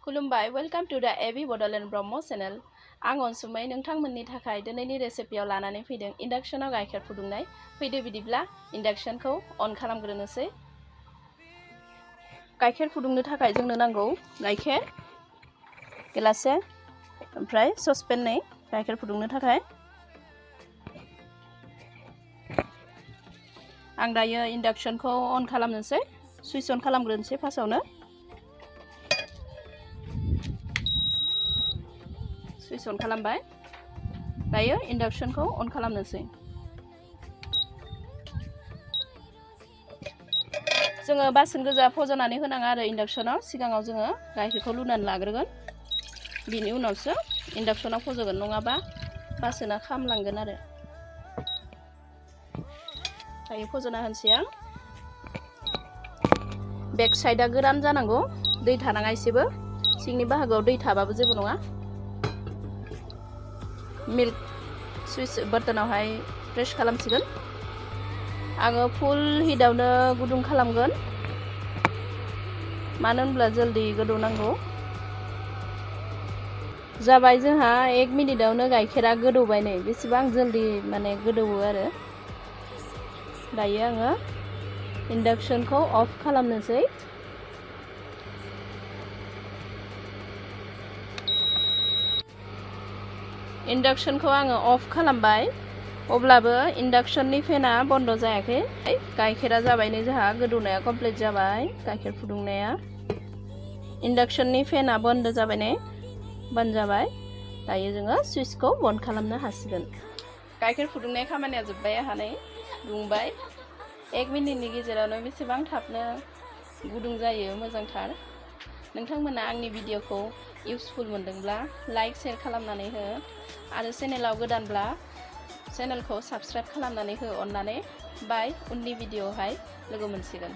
खुलुमबाय welcome to the AV Bodoland Brahma channel आं अनसुमै नोंथांमोननि थाखाय दिनैनि रेसिपियाव लानानै फैदों इंडक्शनाव गाइखेर फुदुंनाय फैदो बिदिब्ला इंडक्शनखौ अन खालामग्रोनोसै गाइखेर फुदुंनो थाखाय जोंनो नांगौ गाइखेर गिलासे ओमफ्राय ससपेन नै गाइखेर फुदुंनो थाखाय आं दायो इंडक्शनखौ अन खालामनोसै सुइच अन खालामग्रोनोसै फार्स्टआवनो सुइच अन खालामबाय दायो इंडक्शनखौ अन खालामनोसै जोङो बासन गोजा फज'नानै होनाङा आरो इंडक्शनाव सिगाङाव जोङो गाइखेरखौ लुनानै लाग्रोगोन बिनि उनावसो इंडक्शनाव फज'गोन नङाबा बासना खामलांगोन आरो दायो फज'ना होनसै आं बेक साइडआ गोरान जानांगौ दै थानाङा एसेबो सिंनि बाहागोआव दै थाबाबो जेबो नङा मिल्क सुइच बटनावहाय प्रेस खालामसिगोन आङो फुल हिटआवनो गुदुं खालामगोन मानो होनब्ला जल्दी गोदौनांगौ जाबाय जोंहा 1 मिनिटावनो गाइखेरा गोदौबाय नै बेसेबां जल्दी माने गोदौओ आरो दायो आङो इंडक्शनखौ अफ खालामनोसै इंडक्शनखौ आङो अफ खालामबाय अब्लाबो इंडक्शननि फेना बन्द जायाखै गाइखेरा जाबाय नै जोंहा गोदौनाया कमप्लिट जाबाय गाइखेर फुदुंनाया इंडक्शननि फेना बन्द जाबाय नै बन्द जाबाय दायो जोङो सुइचखौ बन्द खालामनो हासिगोन गाइखेर फुदुंनाय खामानिया जोब्बाय आंहा नै दुंबाय 1 मिनिटनि गेजेरावनो बेसेबां थाबनो गुदुं जायो मोजांथार नोंथांमोना आंनि भिडिअखौ इउजफुल मोनदोंब्ला लाइक शेयार खालामनानै हो आरो चेनेलाव गोदानब्ला चेनेलखौ साबस्क्राइब खालामनानै हो अननानै बाय उननि भिडिअआवहाय लोगो मोनसिगोन।